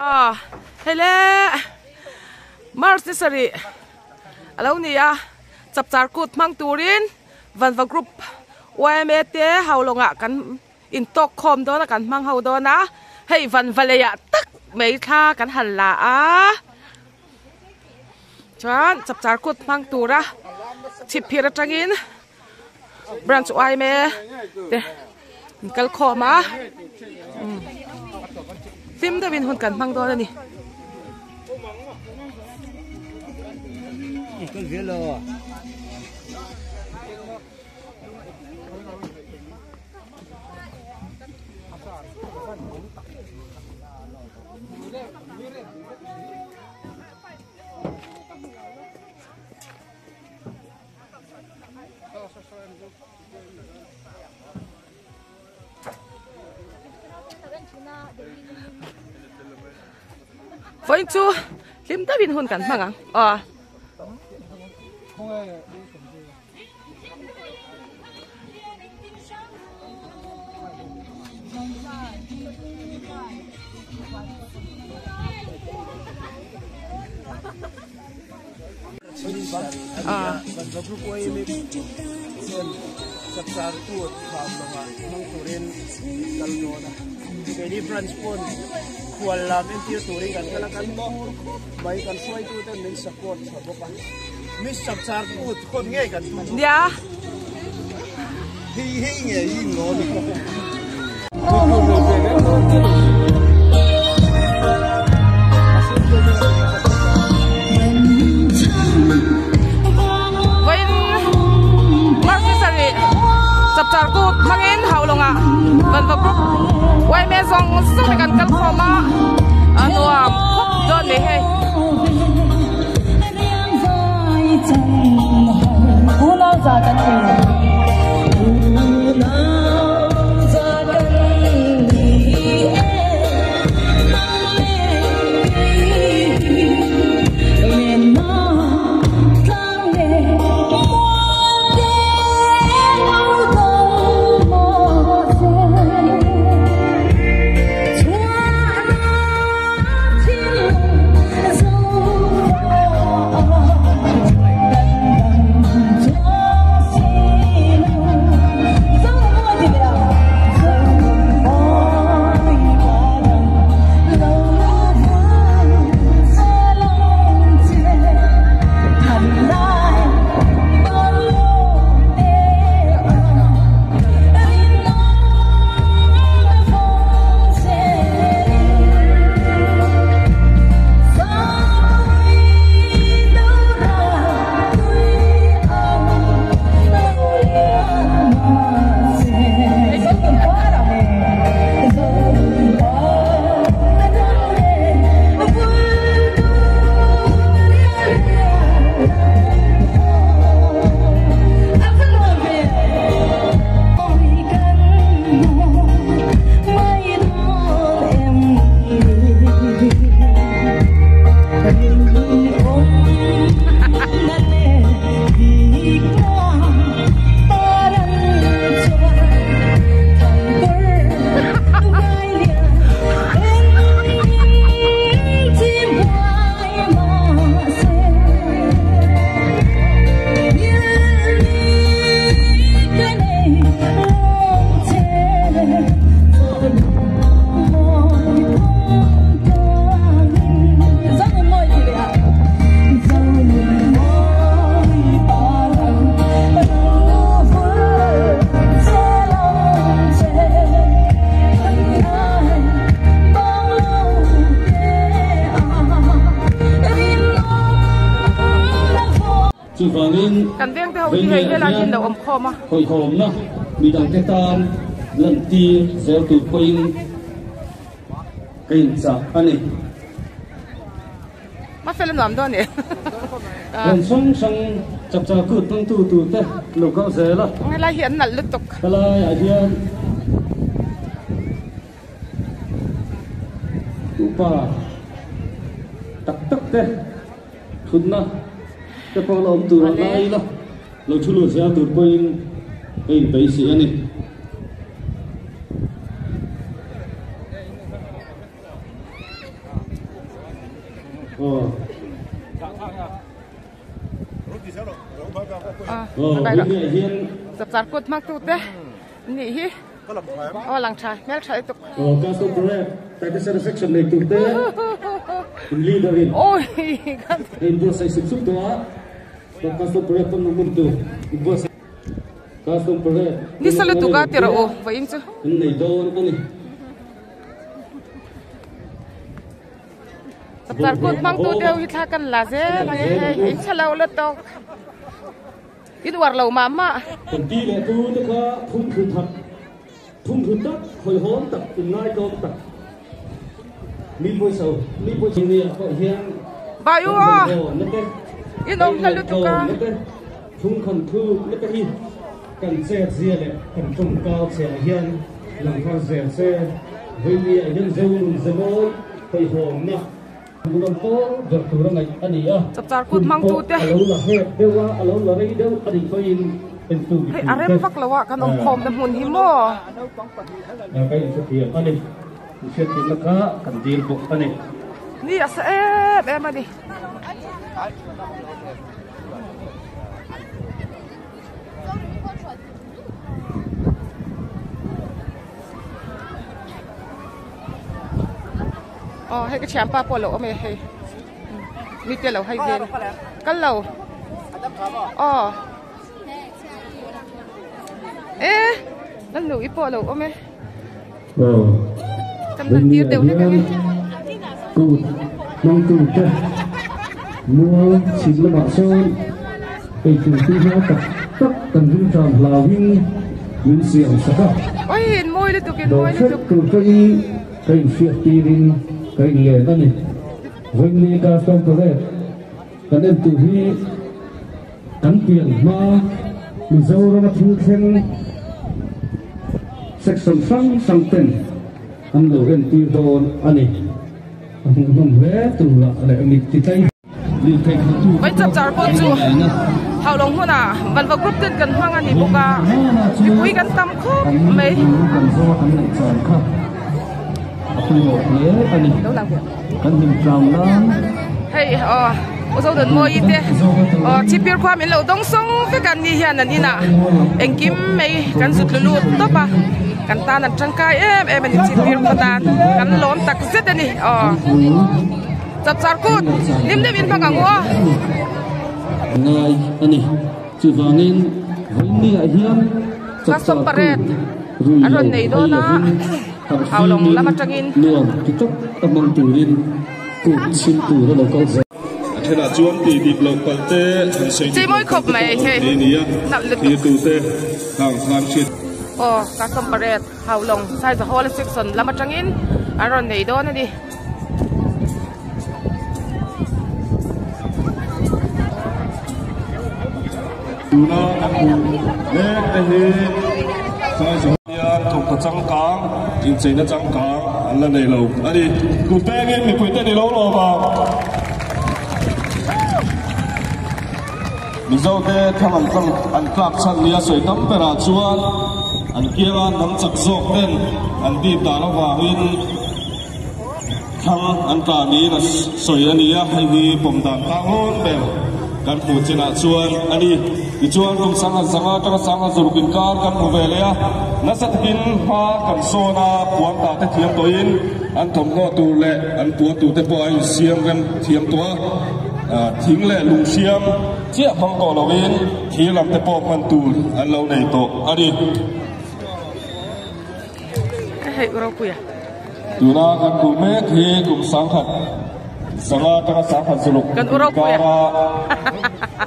Aw hei le March ni sarih a lo ni a chapchar kut hmang turin Vanva group yma te ho lawngah kan intawk khawm dawn a kan hmang ho dawn a hei Vanva leiah tak mai thla kan han la a chuan chapchar kut hmang tura chhipphir atangin branch yma te an kal khawm a hlim deuhin hun kan hmang dawn a ni. Vawiin chu hlim deuhin hun kan hmang ang aw. Nia. Vawiin March ni sarih chapchar kut hmangin Haulawngah Vanva Group yma zawng zawng te kan kal khawm a, a nuam khawp dawn mai hei. Chuvangin Kan vengte ho hi hei helai hian lo awm khawm a. Hawihhawmna midangte tan lantir zel tur pawhin ka inchah a ni. Mafel a nuam dawn e. Ran hrang hrang chapchar kut hmangtu turte lo kal zel a. Helai hi an nalh lutuk. Helaiah hian upa tak tak te thutna te pawh la awm tur a ngai ila lo thu lut zel tur pawhin ka inpeihsih a ni. Chapchar kut hmang tu te nih hi aw lang tha hmel tha lutuk. Nisa lutuk a ti rawh u vawiin chu. Chapchar kut hmang tu deuh hi thla kan la zel ang e hei in chhe lo lutuk in uar lo mah mah. Kan ti leh tu te kha phung thu that phung thu tak khawihawm tak in ngaitlawm tak mi pawisa mi pawisa ni ah pawh hian Vai u aw in awm hla lutuk a. Phung khan thu na te hi kan chet zia leh kan tawngkau che ah hian lang thar zel se, Vawini ah hian Zo nun ze mawi hawihawmna hmuhnawm pawl ber tur a ngaih a ni a, Chapchar kut hun hmang pawh tute. a lo la hek deuh a, a lo la rei deuh a nih pawhin entu Hei a mipui rem te vak lo a kan awm khawmna hmun hi maw? Ka inhrethiam a ni, inhriatthiamna kha kan dil bawk a ni. Ni a sa em em a ni. Aw hei ka thianpa pawh a lo awm e hei mite lo hei vel kal lo aw e Lalnu-i pawh a lo awm e kan lan tir deuh hlek ang e. Kut hmangtute mual chhim lamah sawn eitur tui hma tak tak kan ring tan hlauhin min siam sak a. Oi in mawi lutuk in Dawr mawi hrep lutuk. tur pawhin ka inhriat tirin ka inlen a ni. Vawiinni Custom Parade kan en tur hi kan pian hma Mizorama thil thleng section hrang hrang ten an lo entir dawn a ni. A hmuhnawm hle tur ah leh mit ti tlai lirthei khalh tu Vai chapchar pawh chu Haulawng hmunah Vanva group ten kan hmang a ni bawk a, mipui kan tam khawp mai. Kan zaw kan neih chan kha a pawimawh hle a ni. Kan hlim tlang nan. Hei aw U Zodunmawii te aw Chhipir khua min lo dawng sawng vek an ni hian an inah engkim mai kan zut lu lut tawp a, kan tan an tangkai em em a ni Chhipir khua tan kan lawm tak zet a ni aw Chapchar kut hlim deuh in hmang ang u aw. Ngai a ni. Chuvangin vawiinni ah hian Custom Chapchar kut parade rui an lo rawn nei ei dawn a lovin Haulawng harhfimin lam atangin. nuam ti tak a hmang turin Kut chhim tur a lo kal zel. A thenah chuan tih dik loh palh te, han sawi dik loh palh te pawh a awm thei a ni a, thirtute khang khan hriat. Aw, Custom Parade, Haulawng, Saizahawla Section lam atangin an rawn nei dawn a ni. Tuna kan hmuh mek te hi Saizahawla. Hian thawkhaw changkang, incheina changkang an la nei lo a ni. Kut pengin mipuite ni lo lawm ang. Mizote thlang an tlang an tlak chhan nia sawi tam berah chuan an kianga hnam chak zawk ten an bik dan avangin Thlang an tla niin a sawi a ni a, hei hi pawm dan tlanglawn ber kan hmuh chinah chuan a ni. Tichuan kum sangha zanga atanga sangha zuruk inkar kan hmu ve leh a, nasa takin hma kan sawn a, puan tah te thiam tawhin an thawmhnaw tur leh an puan tur te pawh a insiam rem thiam tawh a, thing leh lung hriam chiah hmang tawh lovin thir lam te pawh hman tur an lo nei tawh a ni. Hei Ropuia. Tuna kan hmuh mek hi kum sangkhat zanga atanga sangkhat zuluk Kan u Ropuia. inkara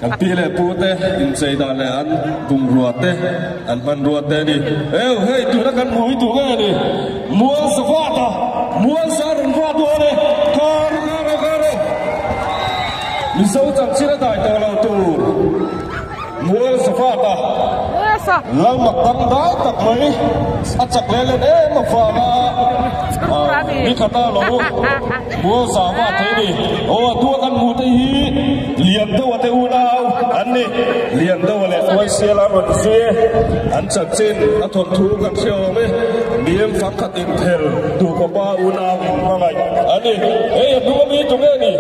kan pi leh pu te inchei dan leh an bungrua te an hmanrua te a ni. Eu hei tuna kan hmuh hi tur nge a ni? Mual sa vat a, mual sa rawn vat dawn e. Kar kar a kar e. Mizo chanchin a dai tawh lo tur. Mual sa vat a. Lal mak dang dai tak mai a chak leh let em avanga ni khata lo mual sa vat thei ni. Aw a tua kan hmuh te hi lian deuh a te unau an ni. Lian deuh a leh Uaisial a rawn zui e. An chanchin a thawnthu kan hre awm e. Mim fangkhat inphel duhkawpa unau in hmangaih an ni. Hei a hnung ami tunge ni?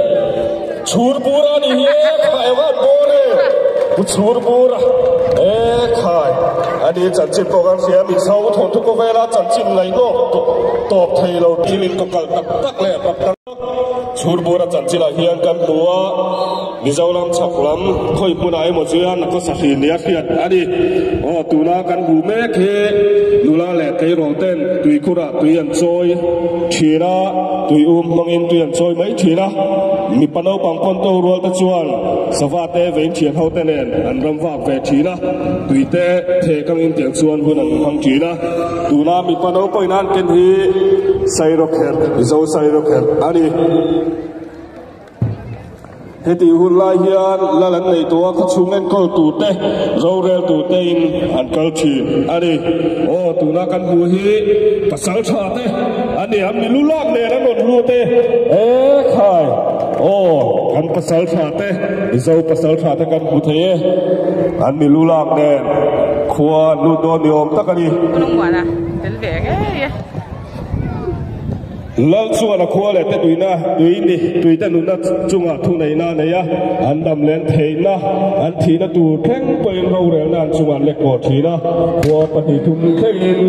Chhurbura ni hi e khai van bawr e Pu Chhurbura e khai ani chanchin pawh kan hria mi chho thawnthu khawvela chanchin ngaihnawk tawp thei lo thil in kawkal tak tak leh pak tak tak Chhurbura chanchinah hian kan hmu a Mizoram chhak lam khawi hmunah emaw chuan a khawsa hrin nia hriat a ni. Aw tuna kan hmuh mek hi nula leh tleirawl ten tuikhurah tui an chawi thin a, tui um hmangin tui an chawi mai thin a. Mipa naupang pawn to rual te chuan sava te vein thian ho te nen an ram vak ve thin a, tui te theh kangin tiang chuan hun an hmang thin a. Tuna mipa naupangin an ken hi Sairawkherh, Mizo Sairawkherh a ni. Heti hun lai hian lal an nei tawh a, khawchhung enkawl tur te, rorel tur te in an kal thin a ni. Aw, tuna kan hmuh hi pasal tha te a ni, an milu lak nen an rawn lut e. E khai, aw, kan pasal tha te, Mizo pasal tha te kan hmu thei e, an milu lak nen khua an lut dawn ni awm tak a ni. Lungmuana tel ve ngei e. Lal chuan a khua leh te tuina, tui ni, tuite nunna chungah thuneihna a nei a, an dam len theihna, an thihna tur thleng pawhin rorelna an chungah an lek kawh thin a, khua 2 3 thlengin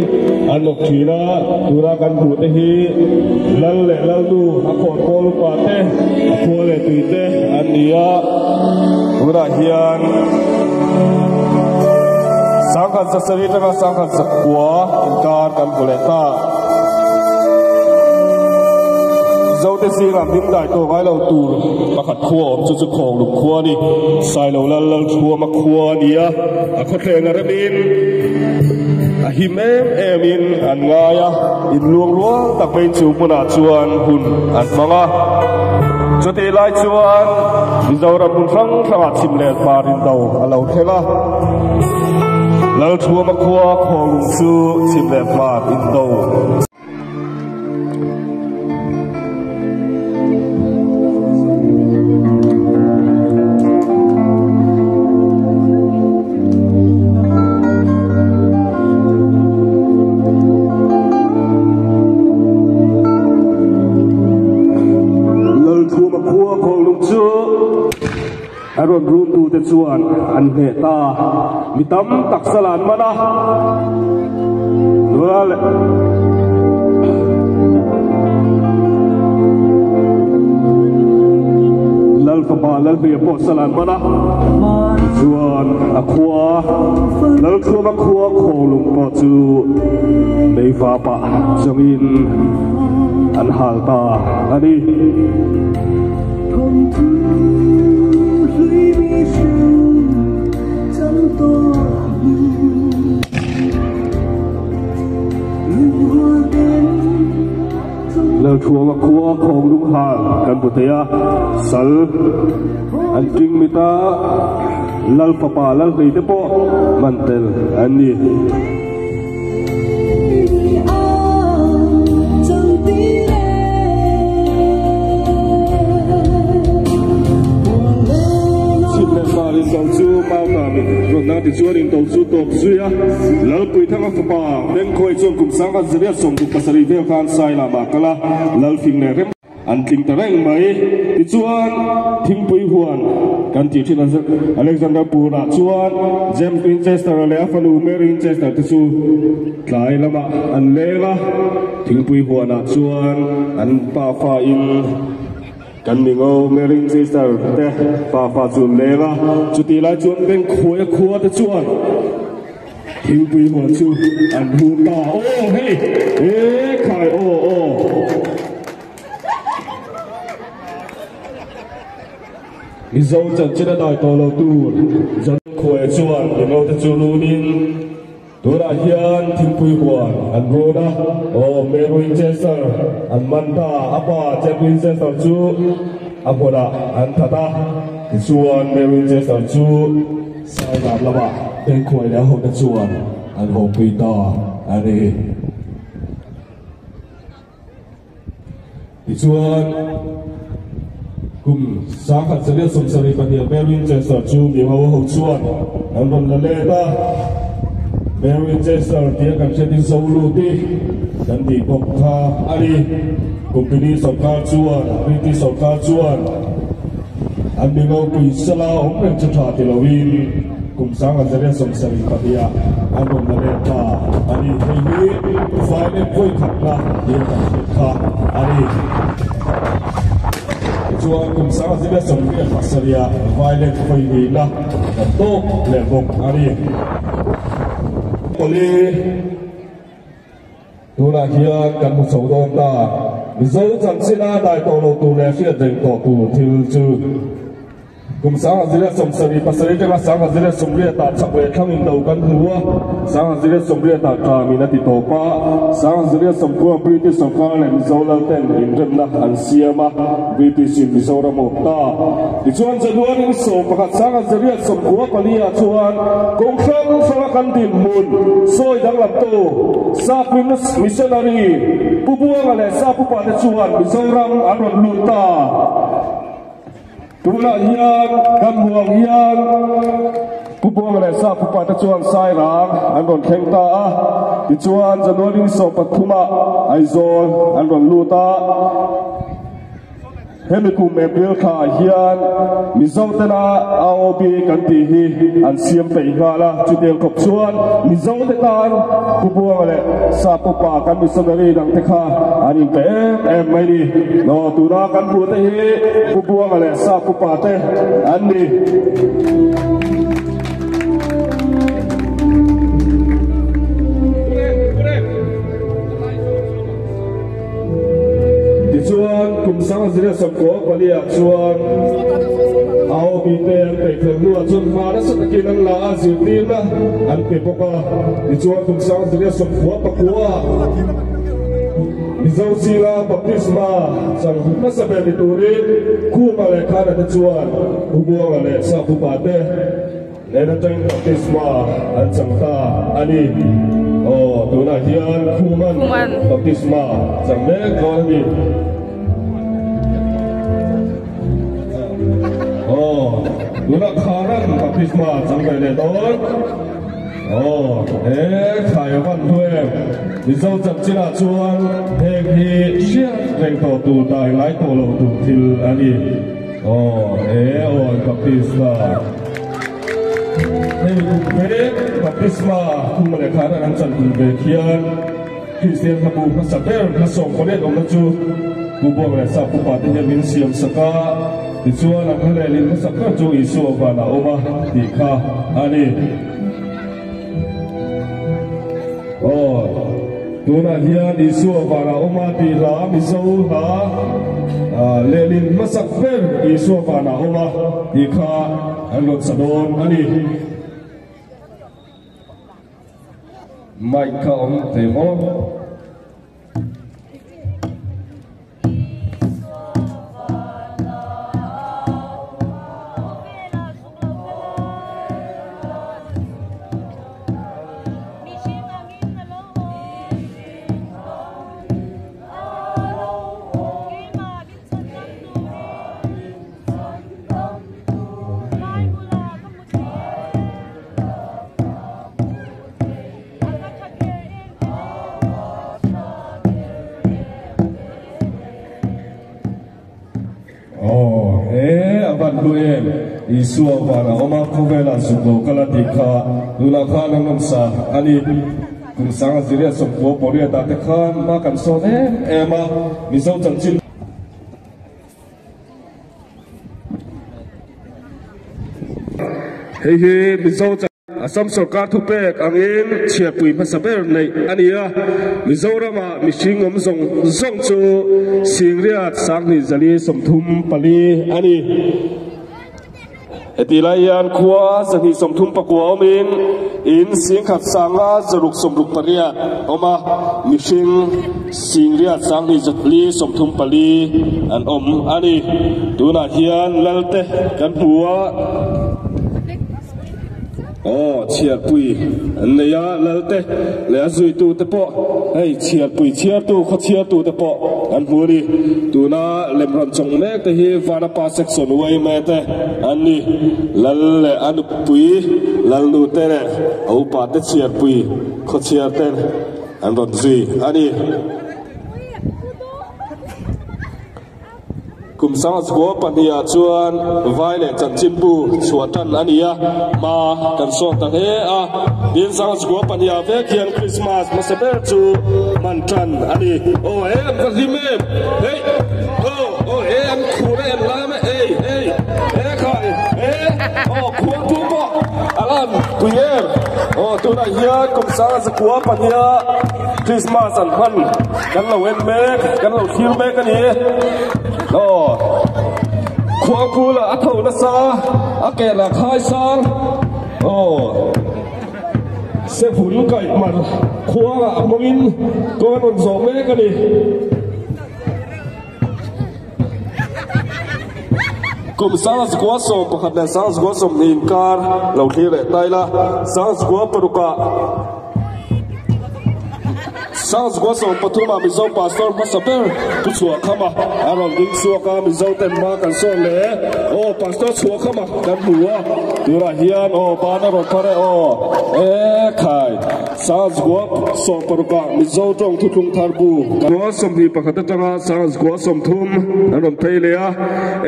an awp thin a, tuna kan hmuh te hi Lal leh Lalnu a khawn pawl upa te, a khua leh tui te an ni a, tunah hian 1700 atanga 1900 inkar kan hmu leh ta. Zote zingah hming dai tawh ngai lo tur pakhat khua awm chu chu Khawnglung khua a ni. Sailo lal lal thuama khua a ni a, a khawthleng a remin a him em em in an ngai a, in luang rual tak mai chu hmunah chuan hun an hmang a. Chutih lai chuan Mizoram hmun hrang hrangah chhim leh hmar indo a lo thleng a. Lalthuama khua Khawnglung chu chhim leh hmar indo. Lalthuama khua Khawnglung chu a rawn rûntute chuan an hneh ta. Mi tam tak sal an man a, nula leh Lal fapa Lalhluia pawh sal an man a, tichuan a khua Lalthuama khua Khawnglung pawh chu Meivapah changin an hal ta a ni. Lalthuama khua Khawnglung hal kan hmu thei a, sal an ṭing mit a, Lal fapa Lalhlei te pawh man tel an ni. Chhim leh hmar in do chu Mauta mit rawnna tichuan in do chu tawp zui a, Lalpuithanga fapa Bengkhawi chuan kum 1967 vel khan Sailamah a kal a, Lalfing leh Rem. An tling ta reng mai. Tichuan, thingpui huan kan tih thin Alexander Purah chuan James Winchester leh a fanu Mary Winchester te chu tlai lamah an leng a. Thingpui huanah chuan an pafa in kan mingo Mary Winchester te pafa chu an leng a. Chutih lai chuan bank khuaia khua te chuan Thingpui huan chu an hur ta. Aw hei! E khai aw aw! Mizo chanchin a dai tawh lo tur Jan Khuaia chuan Mingo te chu lunin tunah hian thingpui huan an run a. Aw Mary Winchester an man ta. A pa Jack Winchester chu a hmunah an that a. Tichuan Mary Winchester chu Sailap lamah Bengkhuai leh a hote chuan an hawpui ta a ni. Tichuan, kum 1972 Mary Winchester chu miho ho chuan an rawn la let a. Mary Winchester tia kan hriat hi Zoluti kan tih bawk kha a ni. Company sorkar chuan, British sorkar chuan. An mi ropui sela awm reng chu tha ti loin kum 1972 ah an rawn la let ta a ni. Hei hi Vailet vawikhatna tia kan hriat kha a ni. Tichuan kum 1987 ah Vailet vawihnihna kan tawk leh bawk a ni. Pali. Tunah hian kan hmu chho dawn ta. Mizo chanchin a dai tawh lo tur leh hriat reng tawh tur thil chu kum 1977 atanga 1980 ah chak leh thlang in do kan hmu a, 1980 ah ṭam in a ti tawp a, 1990 British sorkar leh Mizo lalten inremna an siam a, British in Mizoram a awp ta. Tichuan January 11 1994 ah chuan kawng hrang hranga kan dinhmun sawi danglamtu Sap Missionary Pu Buanga leh Sap Upa te chuan Mizoram an rawn lut ta. Tunah hian kan hmu ang hian Pu Buanga leh Sap Upa te chuan Sairang an rawn thleng ta a. Tichuan January 13 ah Aizawl an rawn lut a. Hemi kum April thla ah hian Mizo tena AOB kan tih hi an siam peih nghal a, chutiang khawp chuan Mizo te tan Pu Buanga leh Sap Upa kan missionary dang te kha an inpe em em mai ni. Aw tuna kan hmuh te hi Pu Buanga leh Sap Upa te an ni. Tichuan, kum 1994 ah chuan AOB te an peih fel hnuah chuan hma nasa takin an la a, zirtirna an pe bawk a. Tichuan, kum 1999 ah Mizo zila baptisma chang hmasa ber ni turin Khuma leh Khana te chuan Pu Buanga leh Sap Upa te Nen atangin baptisma an chang ta a ni. Aw, tunah hian Khuman baptisma chang mek dawn a ni. Aw, tunah Kharan baptisma chang ve leh dawn. Aw, he thlai a van hnu em? Mizo chanchinah chuan heng hi hriat reng tawh tur dai ngai tawh lo tur thil a ni. Aw, he aw baptisma. Hei kum vek baptisma kum leh khan an chan tum ve khian Kristian hlabu hmasa ber hla sawm pariat awmna chu Pu Buang leh Sap upa te hian min siam sak a, tichuan an hla leh in hmasak ber chu Isua vanah a awm a tih kha a ni. Aw, tunah hian Isua vanah awm a tih hla Mizo hla lehlin hmasak ber Isua vanah awm a tih kha an rawn sa dawn a ni. Mic kha awm thei maw? Aw he a van hlu em Isua van a awm a khawvelah zuk lo kal a tih kha tunah khan an rawn sa a ni kum sanga ziriat sawmkua pawriat ah te khan hma kan sawn em em a Mizo chanchin Hei hi Mizo Assam sorkar thupek angin chhiarpui hmasa ber neih a ni a, Mizorama mihring awm zawng zawng chu Singriat Sanghnih Zali 34 a ni. Heti lai hian khua 239 awmin in singkhat sanga zaruk sawmruk pariat awm a, mihring Singriat Sanghnih Zali 34 an awm a ni. Tunah hian Lalte kan hmu a. Aw, chhiarpui an nei a, Lalte leh a zuitute pawh hei chhiarpui chhiartu khaw chhiartute pawh an hmu a ni. Tuna lemrawn chawng mek te hi Vanapa Section yma te an ni. Lal leh a nupui Lalnu te leh a upa te chhiarpui khaw chhiar te an rawn zui a ni. Kum 2002 ah chuan vai leh chanchinbu chhuah tan a ni a, hma kan sawn ta hle a. Tin, 2002 ah vek hian Krismas hmasa ber chu hman tan a ni. Aw he an va hlim em! Hei! Aw aw he an khur a en lam e! Ei ei he khai he! Aw khuangpu pawh a lan pui em! Aw tunah hian kum 2002 ah Krismas an hman kan lo en mek, kan lo thlir mek a ni. Aw khuangpu lah a tho nasa, a ke lah khai sang. Aw sehun kaih mar khuangah hmangin kawng an rawn zawh mek a ni. Kum 2011 leh 2020 inkar lo thlir leh ta ila, 2006ah 2013 ah Mizo Pastor hmasa ber Pu Chhuahkhama a rawn ding chhuak a, Mizo ten hma kan sawn leh aw Pastor Chhuahkhama kan hmu a, tunah hian aw ban a rawn phar e aw e khai. 2016 ah Mizo tawng thuthlung thar bu kua 21 atanga 2030 an rawn phei leh a,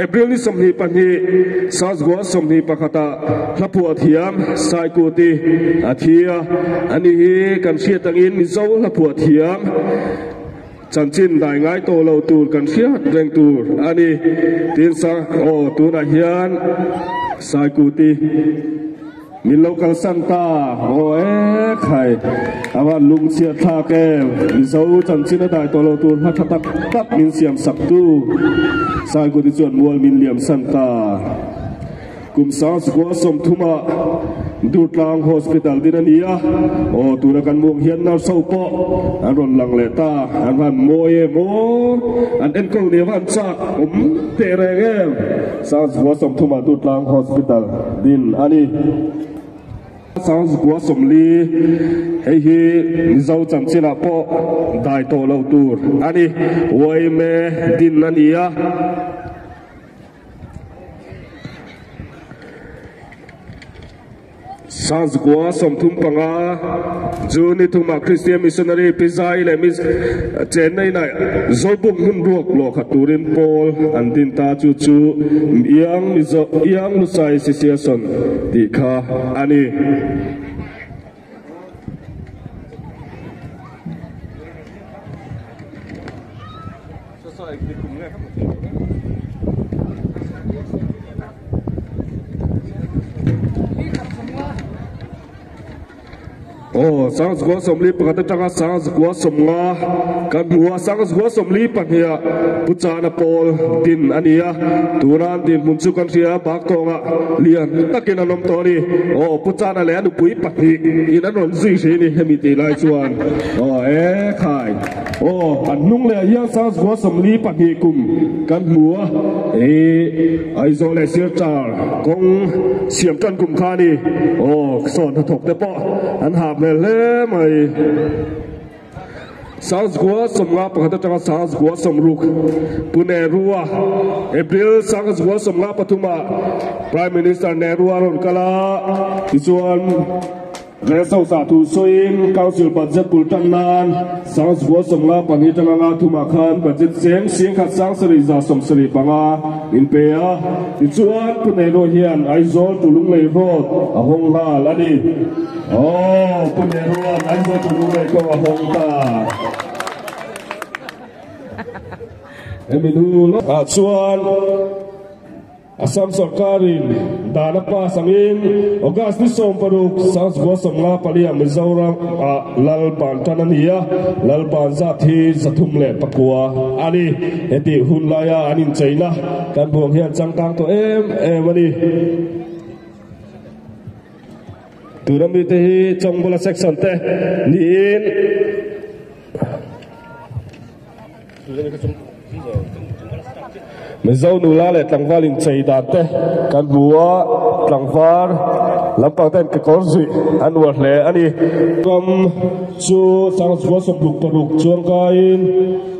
April ni 22, 2021 ah hlaphuah thiam Saikuti a thi a, ani hi kan hriat angin Mizo hlaphuah thiam chanchin dai ngai tawh lo tur kan hriat reng tur a ni. Tin sa aw tunah hian Saikuti. Min lo kalsan ta aw e khai a van lungchhiat thlak em Mizo chanchin a dai tawh lo tur hla tha tak tak min siam sak tu Saikuti chuan mual min liam san ta kum 2030 ah Durtlang Hospital din a ni a aw tuna kan mung hian nurse ho pawh an rawn lang leh ta an van mawi em aw an enkawl nia van chak awm teh reng em. 2030 ah Durtlang Hospital din a ni. 2040 hei hi Mizo chanchinah pawh dai tawh loh tur a ni. Yma din a ni a. 2035 June ni thumah Christian Missionary Pi Zai leh Miss Chenna inah Zobuk hmun ruak luah khat turin pawl an din ta chu chu Young Mizo Young Lusai Association tih kha a ni. Aw, 2021 atanga 2050 kan hmu a, 2042 ah Pu Chana pawl din a ni a, tuna an dinhmun chu kan hria a, Baktawnga lian takin an awm tawh a ni. Aw, Pu Chana leh a nupui pahnih in an rawn zui hrih a ni hemi tih lai chuan. Aw, e khai. Aw, an hnung leh ah hian 2042 kum kan hmu a, ih Aizawl leh Silchar kawng siam tan kum kha a ni. Aw, sawn hnathawk te pawh an hah hmel hle mai. 2051 atanga 2060 Pu Nehru-a April 2053 ah Prime Minister Nehru-a rawn kal a, tichuan, Rel-Sosa thu sawiin Council budget bul tan nan 2024 atanga nga thumah khan budget cheng 1775 in pe a, tichuan Pu Nehru hian Aizawl to Lunglei Road a hawng nghal a ni. Aw, Pu Nehrua'n Aizawl to Lunglei kawng a hawng ta. Hemi hnu lawkah chuan. Assam sorkarin dan a pass angin August ni 16, 2054 ah Mizoram ah Lal ban tan a ni a, Lal ban zat hi 309 a ni. Hetih hun laia an incheina kan buang hian changkang tawh em em a ni. Tuna mite hi Chawngbawla section te niin. Mizo nula leh tlangval inchei dan te kan hmu a, tlangval lampang ten kekawr zuih an uar hle a ni. Ram chu 1966 chuang kaiin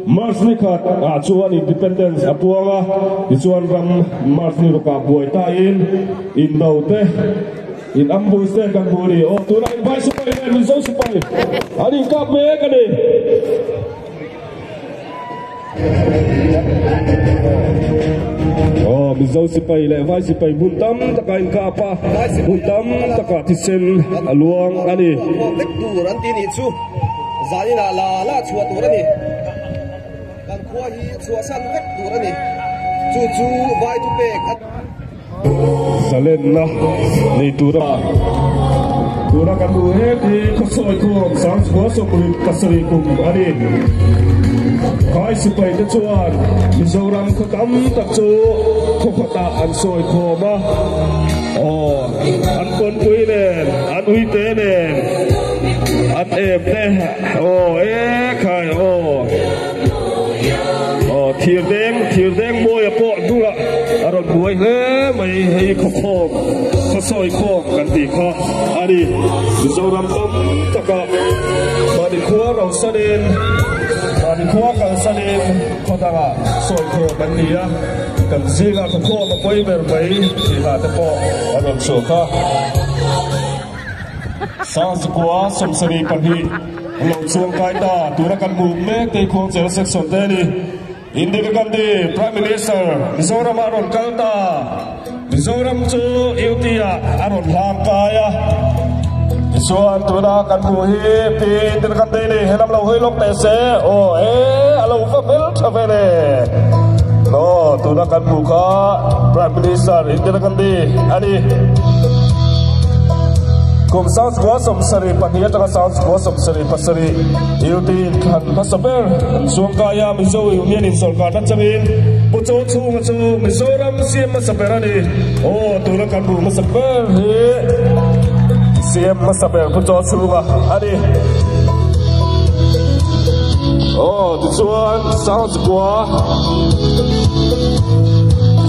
March ni khat ah chuan Independence a puang a, tichuan ram March ni rukah buai tain indo te in ambush te kan hmu a ni. Aw tunah in vai sipai leh Mizo sipai an inkap mek a ni. Aw Mizo sipai leh vai sipai hmun tam takah a inkap a, hmun tam takah thisen a luang a ni. Vek tur an ti nih chu zaninah la la chhuah tur a ni. Kan khua hi chhuahsan vek tur a ni. Chu chu vai thupek a. Zalenna nei tura tuna kan duh mek hi khawsawi khawm Sangchhua sawmruk pasarih kum a ni. Vai sipai te chuan Mizoram khaw tam tak chu khaw khatah an sawi khawm a, aw an pawnpui nen, an uite nen, an em te, aw e khai aw. Aw thir deng thir deng mawia pawh hnungah a rawn buai hle mai hei khawkhawm khawsawi khawm kan tih kha a ni Mizoram tam takah mahni khua rosanin mahni khua kalsanin khaw dangah sawi khawm an ni a kan zingah khawkhawm a pawi ber mai tihah te pawh a rawn chhuak a Sangzikua 72. Lo chuang kai ta tura kan hmuh mek te Khuangchera section te a ni. Indira Gandhi Prime Minister Mizoram ah a rawn kal ta. Mizoram chu UT ah a rawn hlang kai a. Tichuan tuna kan hmuh hi Pi Indira Gandhi ni helam lo hawi lawk teh se aw e a lo va hmel tha ve le. Aw tuna kan hmuh kha Prime Minister Indira Gandhi a ni. Kum 1972 atanga 1977 UT inthlan hmasa ber an chuangkai a, Mizo Union in sawrkarna changin Pu Chaw Chhunga chu Mizoram CM hmasa ber a ni. Aw, tuna kan hmuh hmasa ber hi CM hmasa ber Pu Chaw Chhunga a ni. Aw, tichuan 19.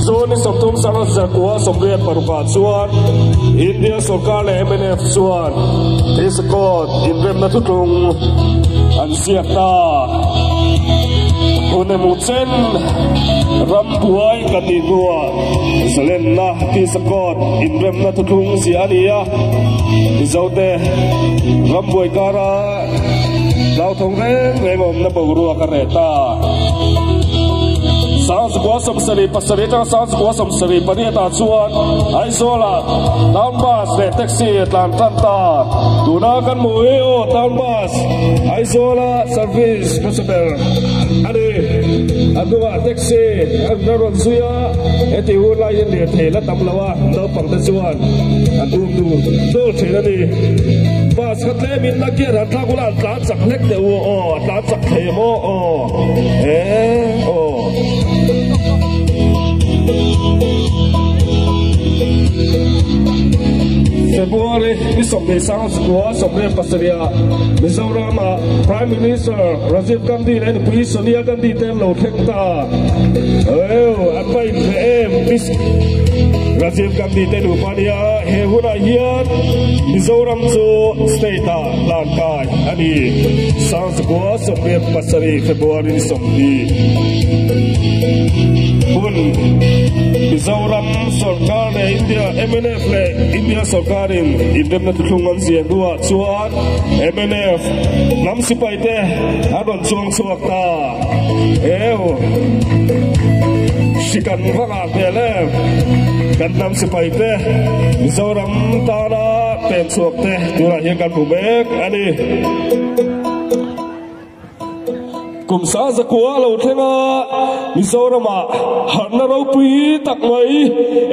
June ni 30 1986 ah chuan India sorkar leh mnf chuan Theisekawt inremna thutlung an ziak ta. Hun emaw chen ram buai ka tih hnuah zalenna Theisekawt inremna thutlung ziah a ni a, Mizote ram buai kara hlauthawng reng reng awmna boruak a reh ta. 1977 atanga 1978 ah chuan Aizawlah town bus leh taxi a tlan tan ta. Tuna kan hmuh hi aw town bus Aizawla service hmasa ber a ni. A hnungah taxi a rawn zui a, heti hun lai hian lirthei la tam lo a, naupangte chuan an um dul dul thin a ni. Bus kha tlemin a gear han thlak ula an tlan chak hlek deuh u aw, a tlan chak thei maw aw e aw. February ni 21 27 ah Mizoram ah Prime Minister Rajiv Gandhi leh nupui Sonia Gandhi te an lo thleng ta. Eww an va inhmeh em Rajiv Gandhi te nupa nia he hunah hian Mizoram chu state ah hlan kai a ni. 1997 February ni 20 hun Mizoram sorkar leh India mnf leh India sorkarin inremna thuthlung an ziah hnuah chuan mnf hnam sipai te an rawn chuang chhuak ta. Eu hri kan va ngah hmel em kan hnam sipai te Mizoram tana pen chhuak te tunah hian kan hmu mek a ni. Kum sa zakua a lo thleng a, Mizoramah harhna ropui tak mai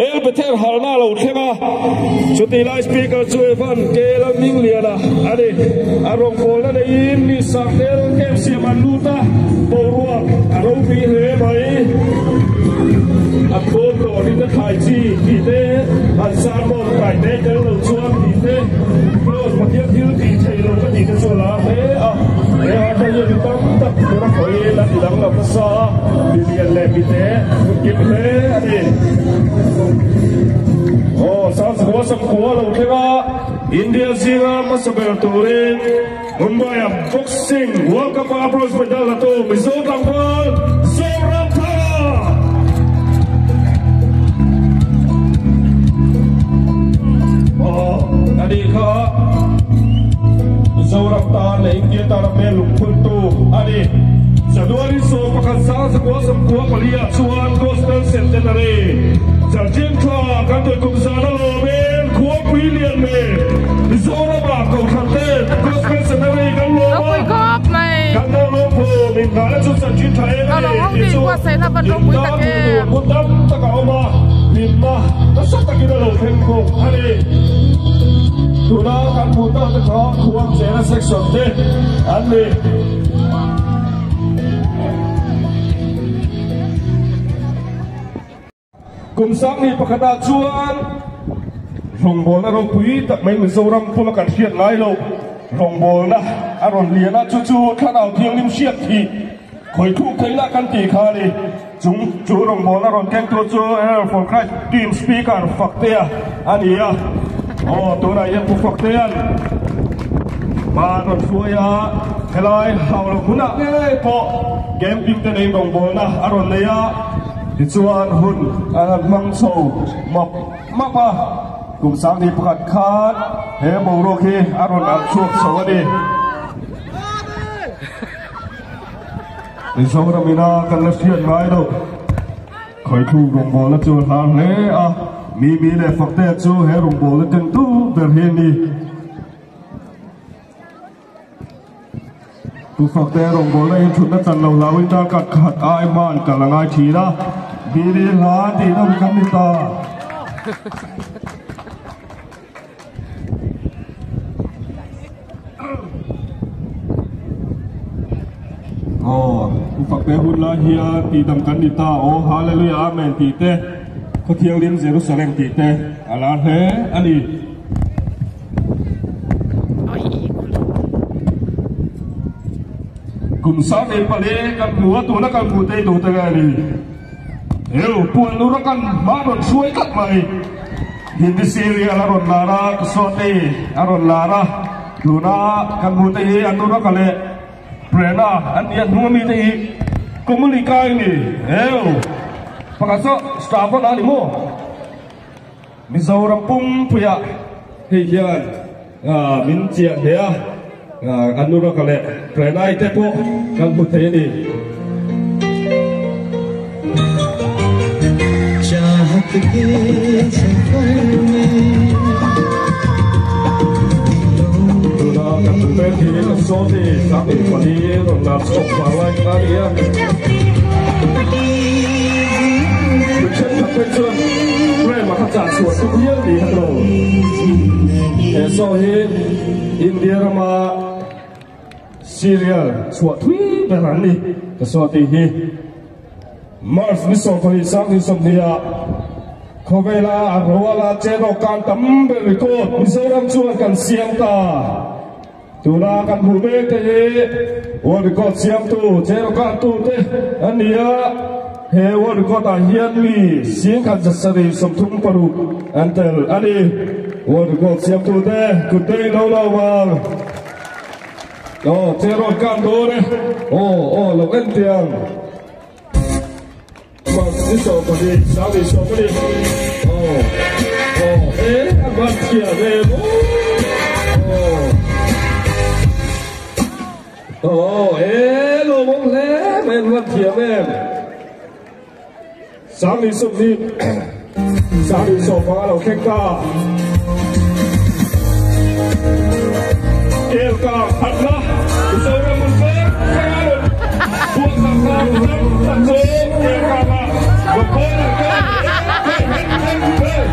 El Bethel harhna a lo thleng a, chutih lai Speaker chu Evan Kela Hmingliana a ni. A rawngbawlna neiin mi Sangtel camp siam an lut a, boruak a ropui hle mai. A khawl tawh rin a thlai chi tih te, an sermon kai te tel lo chuan tih te, Kraws Pathian thil tih theih lo ka tih te chu a la hle a. He harhna hian mi tam tak tur a khawiin a ti danglam nasa a, mi lian leh mi te hun kim hle a ni. Aw, Sangchhua Samkua lo thleng a, India zinga hmasa ber turin Mumbai-a Boxing World Cup-a bronze medal la tu Mizo tlangval Zoramthanga! Aw, a nih kha Mizoram tan leh India tana hmel lungphuntu a ni. January 11 pali ah chuan Gospel Centenary Chanchin Tha kan tawi kum zan a lawm in Khuapui lian leh Mizoram-ah Kohhran ten Gospel Centenary kan lawm a, kan lo lawm phum in nghahna chu Chanchin Tha eng a ni tih chu in tan hmuh tur hmun tam tak a awm a, hlimna nasa takin a lo thleng bawk a ni. Tuna kan hmuh tak te kha Khuang Chena Section te an ni. Kum sanghnih pakhatah chuan rawngbawlna ropui tak mai Mizoram puma kan hriat ngai lo rawngbawlna a rawn lian a, chu chu Thlarau Thianghlim hriat hi khawithluk theihna kan tih kha a ni. Chung chu rawngbawlna rawn kengtu chu Error for Christ team speaker Faktea a ni a. Aw, tunah hian Pu Faktea'n hma an rawn hruai a, helai haulo hmunah ngei pawh camping te neiin rawngbawlna a rawn nei a. Tichuan hun an han hmang chho map map a, kum sanghnih pakhat khan he boruak hi a rawn alh chhuak chho a ni. Mizoram ina kan la hriat ngai loh khawithluk rawngbawlna chu a hlar hle a, Mimi leh Faktea chu he rawngbawlna kengtu ber hi a ni. Tufakte rawngbawlna hi thutna chan lo hlauhin darkar khat ai hman kal a ngai thin a, Bili hla tih nawm kan ni ta. Aw, Tufakte hun lai hian tihdam kan ni ta, aw Hallelujah Amen tih te, Khawthianghlim Jerusalem tih te a lar hle a ni. Kum 14 kan hmu a, tuna kan hmu tei duh te nge ni? Eu, puan nur a kan hma rawn hruai tlat mai. Hindi serial a rawn lar a, Sawti a rawn lar a, tuna kan hmu te hi Anurag leh Prerna an ni a, hnung ami te hi Komolika i ni. Eu, pakhat saw Shravan a ni maw? Mizoram pumpuiah hei hian min chiah hle a, Anurag leh Pranay te pawh kan hmu thei a ni. Tuna kan hmu mek hi Sawti 34 rawn lar chhuak vang lai kha a ni a. Mi thenkhat phei chuan Prem-a kha chah chhuah tum hial ni hek lo. He show hi India rama serial chhuah thui ber an ni. Ka saw tih hi March ni 12 2020 ah khawvela a roala channel kan tam ber record Mizoram chuan kan siam ta. Tuna kan hmuh mek te hi World Record siamtu Cherokah-tu te an ni a, he World Record ah hian mi 1136 an tel a ni. World Record siamtu te kut te in lo lo vang. Aw Cherokah kan dawn e, aw aw lo en tiang. Ni 14 20 aw aw e a van thiam em aw aw e lawmawm hle mai an van thiam em 20 25 lo thleng ta Elka khatna Mizoram mun tlem tlem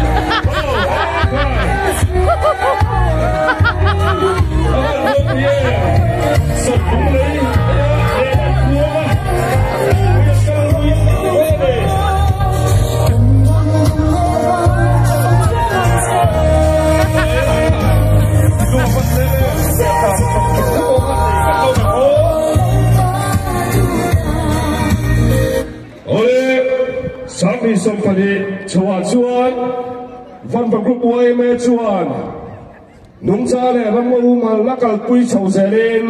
Awle, 20 chhoah chuan Vanva Group yma chuan nungcha leh ramngaw humhalna kalpui chho zelin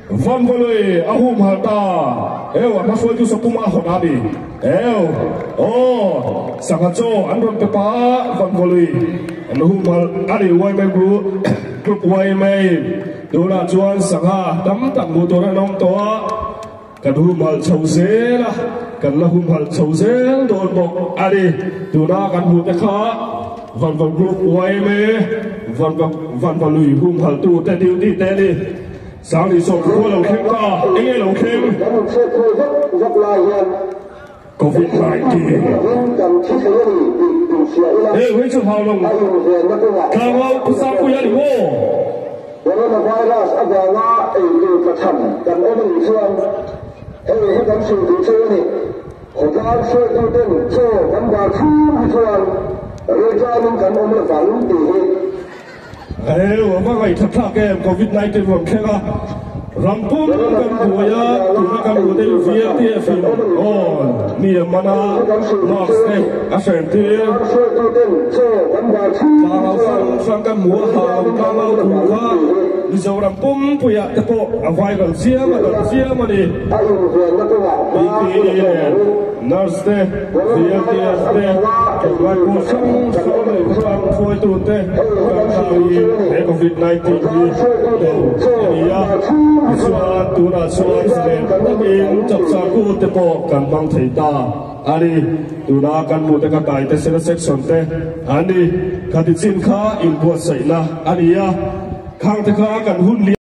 Vanva lui a humhal ta. Eu, a hmahruaitu Sapuma a hawn a ni. Eu, aw, sangha chaw an rawn pe pa a, Vanva lui an humhal a ni yma Group yma. Tunah chuan sangha tam tak hmuh tur an awm tawh a, kan humhalh chho zel a. kan la humhalh chho zel dawn bawk a ni. Tuna kan hmuh te kha Vanva Group yma Vanva Vanva lui humhalh tu te duty te a ni. Sangli sawm khua lo thleng ta, enge lo thleng? Covid 19. Hei hei chu hau lo tlangau khawsangpui a ni maw? Coronavirus avanga eitur tlachham kan awm a nih chuan hei hi kan chhun duh che a ni. Khawtlang hruaituten chaw kan bar chhung hi chuan rilṭamin kan awm lovang tih hi. Heu, a va ngaihthathlak em, Covid 19 rawn thleng a, ram pum kan buai a, tuna kan hmuh te hi VLTF in aw mi a man a, mask te a hren tir, tlangau hrang hrang kan hmu a, hau tlangau thu kha Mizoram pumpuiah te pawh a viral chiam a, darh chiam a ni. PPE nen nurse te, VLTF te, tlawmngai pawl hrang hrang leh khawtlang hruaitute kan thlangin he Covid 19 hi do a ni a. Tichuan, tunah chuan zalen takin chapchar kut te pawh kan hmang thei ta a ni. Tuna kan hmuhte kha taite sena section te an ni. Khati chin kha inbuatsaihna a ni a, khangte kha kan hun liam.